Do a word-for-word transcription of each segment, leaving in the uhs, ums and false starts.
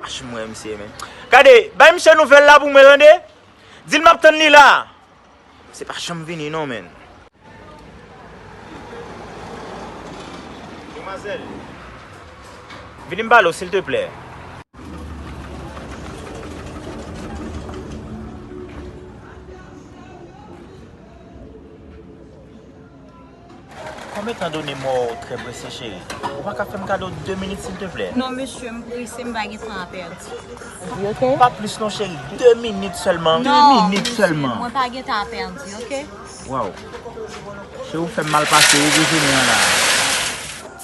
Pa janm wè misye, men. Gade, bay misye nouvèl la pou mwen, tande? Di l m ap tann li la. Misye pa janm vini, non, men. Demwazèl, vini m pale w, silteplè. Konbyen tan done mò w trè prese, cheri? Ou pa ka fè m kado de minit, silteplè? Non, mesye, m prese, m pa gen tan a pèdi. Ou pa plis non, cheri. De minit sèlman. De minit sèlman. Non, mesye, mwen pa gen tan a pèdi, oke? Waw. Cheri, ou fè m mal pase wi pou jounen an la.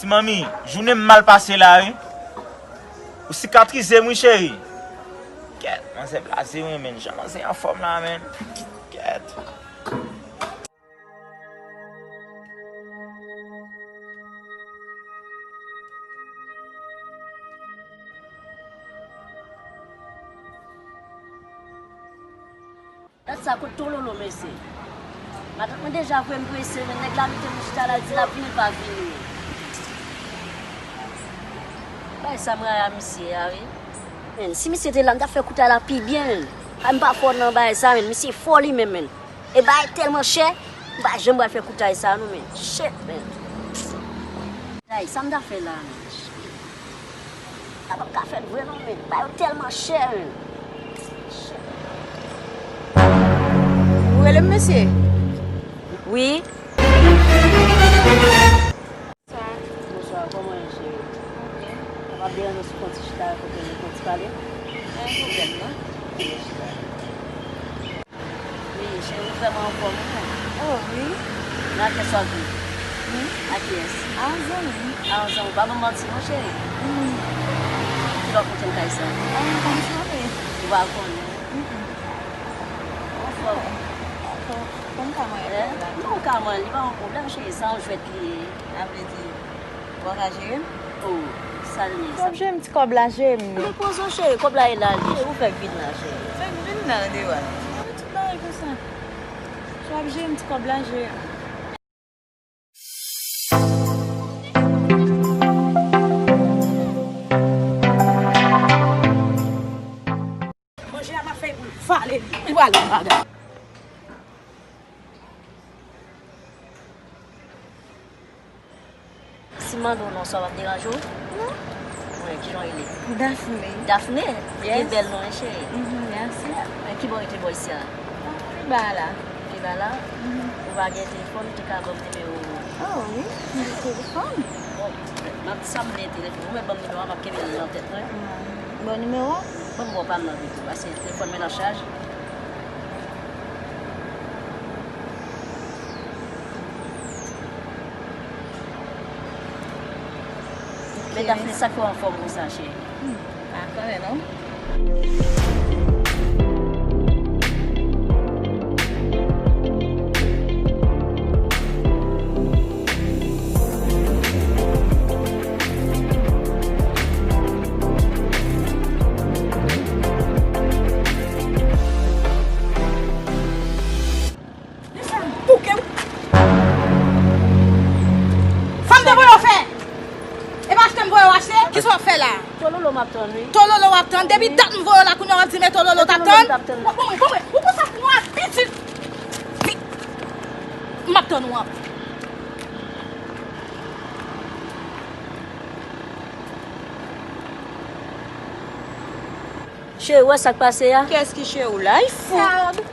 Ti manmi, jounen m mal pase la, wi. Ou sikatrize m, wi, cheri. Kèt, manzè blaze, wi, men. Jan manzè anfòm la, men. Kèt. Gad sa, kot Tololo, mesye? Matant mwen deja voye m prese, men nèg la mete m chita la, di l ap vini, l pa vini. Bagay sa m rayi a misye a, wi. Men, si misye te la, m t ap fè koutay la pi byen, men. Ay, m pa fò nan bagay sa, men. Misye fò li menm, men. E bagay tèlman chè, m pa janm pral fè koutay sa non, men. Shit, men. Ay, sa m ta fè la, men. Sa p ap ka fèt vre non, men. Bagay yo tèlman chè, men. Shit. Ou rele m, mesye? Wi. Bonswa, kòman w ye, cheri? Sa p ap deranje w si w fè yon ti chita kote nou fè yon ti pale? Pa gen pwoblèm, non. Vini chita. Wi, cheri, ou vrèman anfòm, wi. Oh, wi. Nan kiyès w ap viv? Hmm? Ak kiyès? A yon zanmi. A yon zanmi. Pa ban m manti, non, cheri. Hmm. Ki lè w ap monte nan kay sa? A, m pa konnen. Ou pa konnen? Mm-mm. Anfòm. Dakò. Fò m ka manyen kòb la. Non, ou ka manyen, li pa yon pwoblèm, cheri. Sa yon jwèt li ye. A vle di, w a ka jere m? Oh, sa l ye, sa. W ap jere m ti kòb la, jere m non. Depoze w, cheri, kòb la e la li. Cheri, ou fèk vin la, cheri. Fèk vin la, andeyò a. Tout bagay konsa. Si w ap jere m ti kòb la, jere m. Manje a m ap fè pou l vale li. Li pral yon bagay. Si m mande w non sa, w ap deranje w? Non. Wi, kijan w rele? Daphné. Daphné? Yes. Ki bèl non, wi, cheri. Mhm, mèsi. Men ki bò w rete bò isi a? Pi ba la. Pi ba la? Mhm. Ou pa gen telefòn, ou te ka ban m nimewo w? Oh, wi, m gen telefòn. Bon, m ap di sa m vle telefòn. Ou mèt ban m nimewo a, m ap kenbe l nan tèt mwen. Bon, nimewo? Ban m ba w pa m nan pito, paske telefòn mwen nan chaj. Men Daphné, sa k fè w anfòm konsa, cheri? Hmm, pa konnen non. Desann, bouke w. Sa m te voye w fè? E pa achte m voye w achte? Kisa w ap fè la? Tololo m ap tann, wi. Tololo w ap tann? Depi dat m voye w la, kounye a w ap di men Tololo t ap tann? Tololo m t ap tann. Bon, bon, bon, bon, ou konsa pou mwen, pitit. M ap tann ou an. Cheri, ou wè sa k pase a? Kiyès ki cheri w la? Li fou.